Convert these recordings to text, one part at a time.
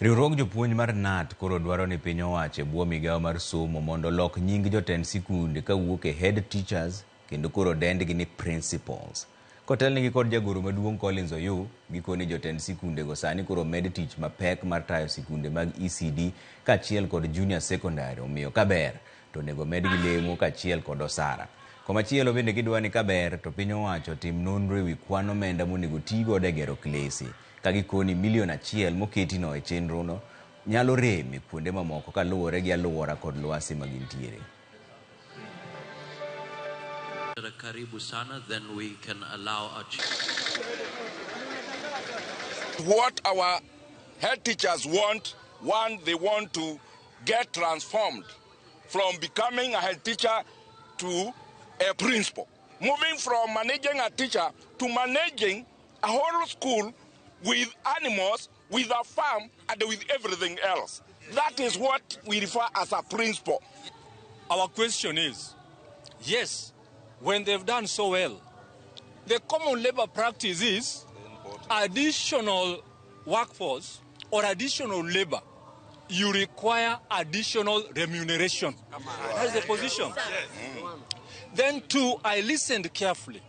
Riwruog jopuonj mar KNUT koro dwaro ni piny owacho e bwo migawo mar somo mondo olok nying jotend sikunde kawuok e head teachers kendo koro dendgi ni principals. Kotelnigi kod jagoro maduong' Collins Oyuu, gikoni jotend sikundego sani koro omed tich mapek mar tayo sikunde mag ECD kaachiel kod junior secondary omiyo kaber to onego medgi lemo kaachiel kod osara. Komachielo bende gidwa ni kaber to piny owacho otim nonro ewi kwan omenda monego tii godo e gero klese ka gikoni milion achiel moketino e chenrono nyalo rem e kuonde mamoko kaluwore gi aluora kod lwasi ma gintiere. Karibu sana, then we can allow our What our head teachers want, one, they want to get transformed from becoming a head teacher to a principal. Moving from managing a teacher to managing a whole school with animals, with a farm, and with everything else. That is what we refer as a principal. Our question is, yes, when they've done so well, the common labor practice is additional workforce or additional labor. You require additional remuneration. That's the position. Then two, I listened carefully.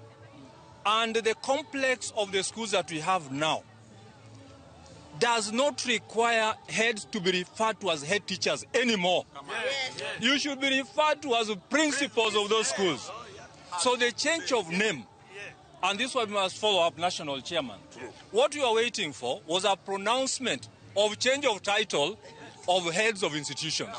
And the complex of the schools that we have now does not require heads to be referred to as head teachers anymore. You should be referred to as principals of those schools. So the change of name, and this one we must follow up, national chairman. What we are waiting for was a pronouncement of change of title of heads of institutions.